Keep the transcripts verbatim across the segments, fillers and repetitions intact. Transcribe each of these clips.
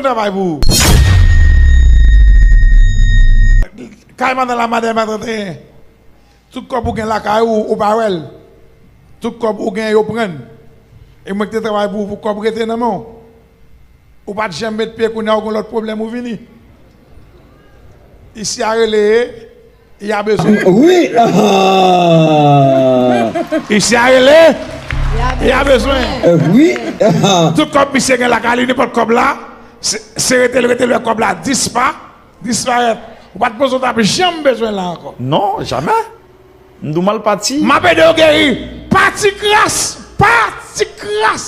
travay pou ou. Kay madan la, madan trannteyen. Tout kòb ou gen lakay ou, ou pa wè l. Tout kòb ou gen, yo pran l. E mwen ki te travay pou ou, pou kòb rete nan men w. Ou pa t janm met pye, kounye a ou gen lòt pwoblèm, ou vini. Isi a rele, y a bezwen. Wi. Isi a rele, y a bezwen. Wi. Tout kòb misye gen lakay li, nenpòt kòb la, se, se rete l, rete l, wè kòb la dispa, disparèt. Ou pa t panse w t ap janm bezwen l la ankò. Non, jamè. M di w m al pati. M ap ede w geri. Pati kras. Pati kras.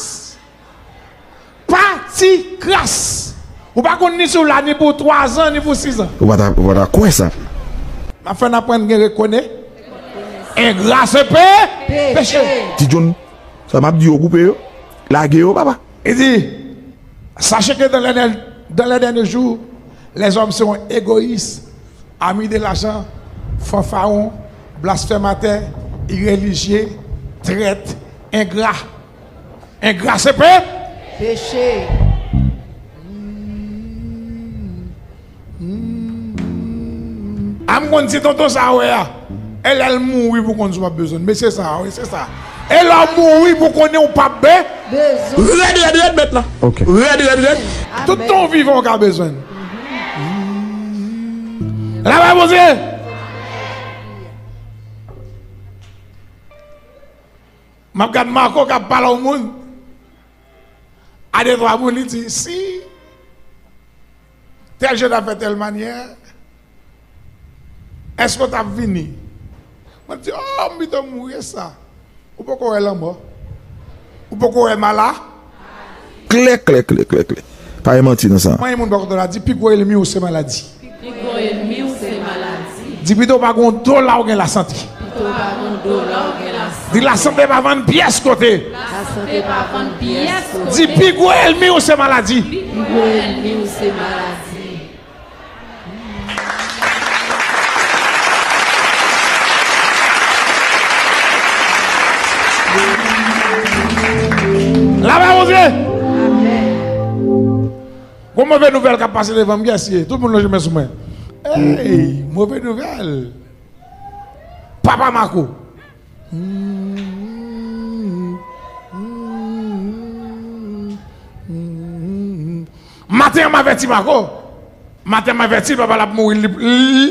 Pati kras. Ou pa konn ni si w la ni pou twazan, ni pou sizan. Ou pa ta, ou pa ta kwè sa. M ap fè n aprann gen rekone. Engra se pe-, peche. Ti John, sa m ap di yo, koupe yo. Lage yo, papa. Li di, sachez que dans les, dans les derniers jours, les hommes seront égoïstes, amis de l'argent, fanfaron, blasphèmateurs, irréligieux, traîtres, ingrats. Engra se pe-, peche. A m konn ti tonton sa a wè a. E lè l mouri pou konn si w ap bezwen l. Mesye sa a, wi, se sa. E lè w mouri pou konnen w p ap be-, bezwen. Rèd, rèd, rèd, mèt la. Ok. Rèd, rèd, rèd. Tout tan w vivan, w ka bezwen l. Lapè Bondye. M ap gad Marco k ap pale yon moun. A de twa moun, li di, si tèl je ta fè tèl manyè, èske w t ap vini? Mwen di, o, m pito mouri e sa. Ou poko wè lanmò? Ou poko wè mala? Klè, klè, klè, klè, klè. Pa gen manti nan sa. Mwen, moun bò kote w la di, pi gwo ènmi w se maladi. Pi gwo ènmi w se maladi. Di pito w pa gen yon dola w gen lasante. Pito w pa gen yon dola w gen lasante. Di lasante pa vann pyès kote. Lasante pa vann pyès kote. Di pi gwo ènmi w se maladi. Pi gwo ènmi w se maladi. Lapè Bondye. Amèn. Gon move nouvèl k ap pase devan m, kiyès li ye? Tout moun lonje men sou mwen. Ey, move nouvèl. Papa Marco. Maten an m avèti Marco. Maten an m avèti l, papa l ap mouri. Li, li,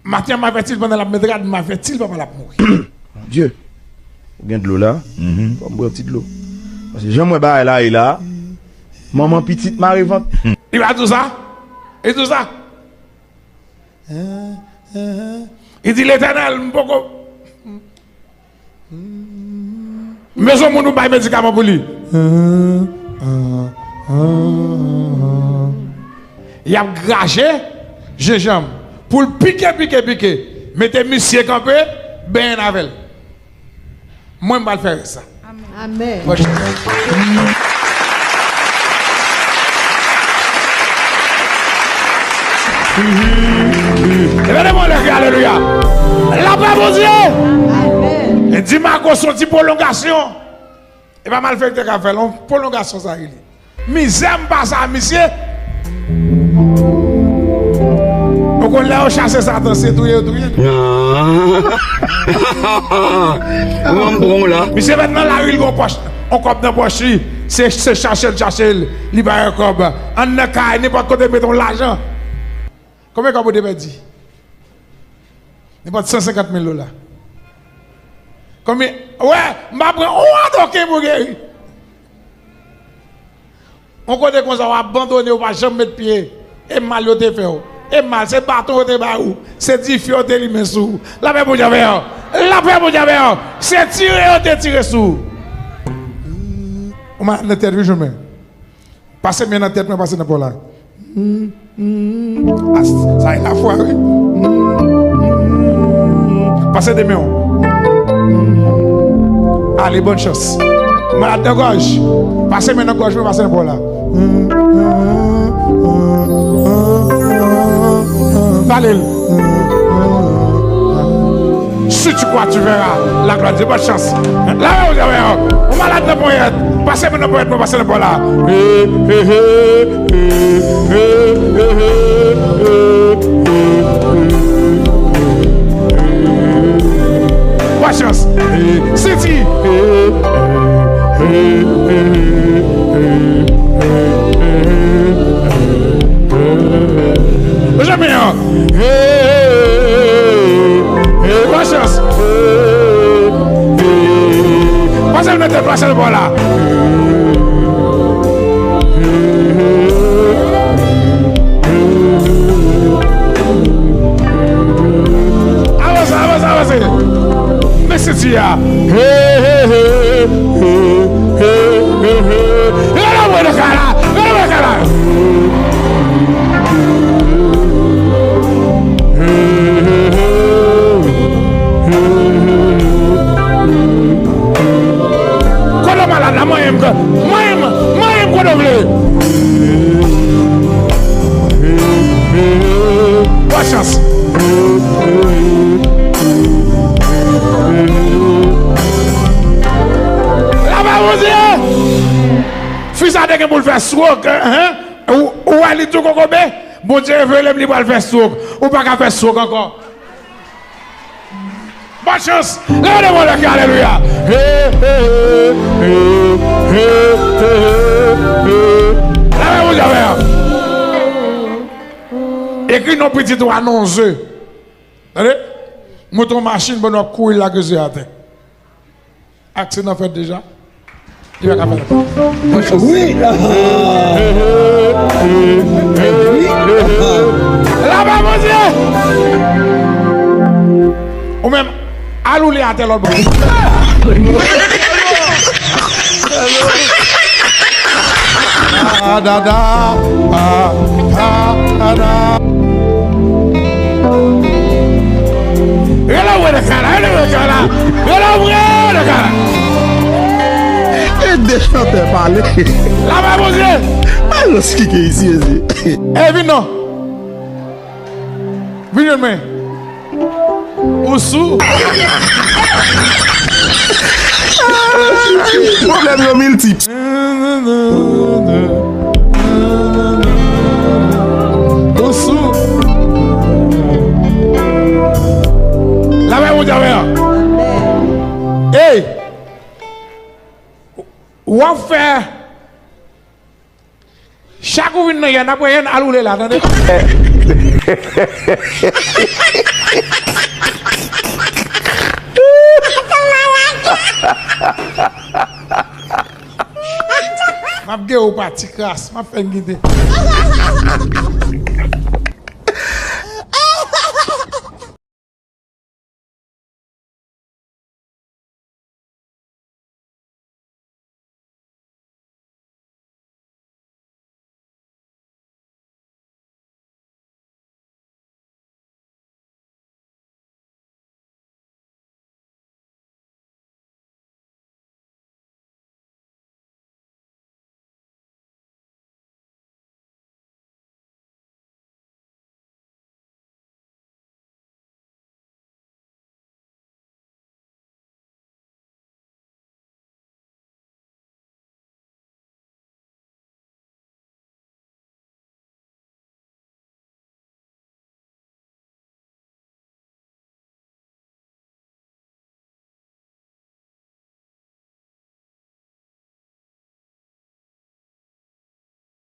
Maten an, m avèti l pandan l ap met rad, m avèti l papa l ap mouri. Dye, ou gen dlo la? Fò m bwè yon ti dlo. Paske jan m wè bagay la ye la, manman pitit mare vant. Li pa di w sa? Li di w sa? Li di, Letènèl, m poko. Bezwen moun pou bay medikaman pou li. Y ap graje jenjanm pou l pike, pike, pike. Mete misye kanpe, benyen avè l. Mwen, m pral fè rès la. Amèn. Bòn chans. Leve men w anlè, alelouya. Lapè Bondye. Amèn. Di Marco se yon ti pwolongasyon. E pa malfektè k ap fè l, yon pwolongasyon sa rele. Mizè m pase a misye. Ou konn lè yo chase Satan, se touye yo touye l. Ou wè m pran w la. Misye mèt nan lari, l gen yon pòch, yon kòb nan pòch li. Se, se chache l chache l, li pa wè kòb. Anndan kay, nenpòt kote mete yon lajan. Konbyen kòb ou te pèdi? Nenpòt san senkant mil dola. Konbyen? Wè, m pa pran yon adoken pou geri. Yon kote konsa w abandone, ou pa janm met pye. E mal yo te fè w. E mal, se baton yo te bay ou. Se dife yo te limen sou ou. Lapè Bondye avè w. Lapè Bondye avè w. Se tire yo te tire sou ou. Ou malad nan tèt, wi, jwenn mwen. Pase men nan tèt mwen, pase nan po la. Mm, mm. A, sa e lafwa, wi. Mm, mm. Pase de men w. Ale, bòn chans. Malad nan gòj. Pase men nan gòj mwen, pase nan po la. Mm, mm, mm, mm, mm. Bale l. Si tu crois, tu verras. La gloire de Dieu, bòn chans. La, ou malad. Nan ponyèt. Pase men nan ponyèt mwen, pase nan bò la. Bon chans. Senti. Janmen an. Bon chans. Pase l mete, pase l bò la. Avanse, avanse, avanse. Men senti a. Rele mwen nan kay la. Rele mwen nan kay la. Kote w malad la, manyen m, manyen m, manyen m kote w vle. Bon chans. Lapè Bondye! Fi sa te gen pou l fè swok, hein? Ou, ou wè li tou kokobe? Bondye revele m li pral fè swok. Ou pa ka fè swok ankò. Bon chans. Leve de mwen lè ki alelouya. He, he, he. Leve Bondye avè. Ekri non pitit ou a nan ze. Tande? Mwen te yon machin, bon, w ap kouri lage ze atè. Aksidan fèt deja. Li pa ka fè l ankò. Wi. Lapè Bondye. Ou menm, al ou li atè lòt bò. Ah, dada, ah, ah, dada. Rele mwen nan kay la, rele mwen nan kay la. Rele mwen nan kay la. E de chantè pale. Lapè Bondye. Alòs ki gen isi, isi. E vin non. Vin jwenn mwen. Ou sou? Pwoblèm yo miltip. Ou sou? Lapè Bondye avè w. Ey! W ap fè Chak ou vin nan yè, n ap wè yè n al woule la, tande? M ap gen ou pa ti kras, m ap fè n kite.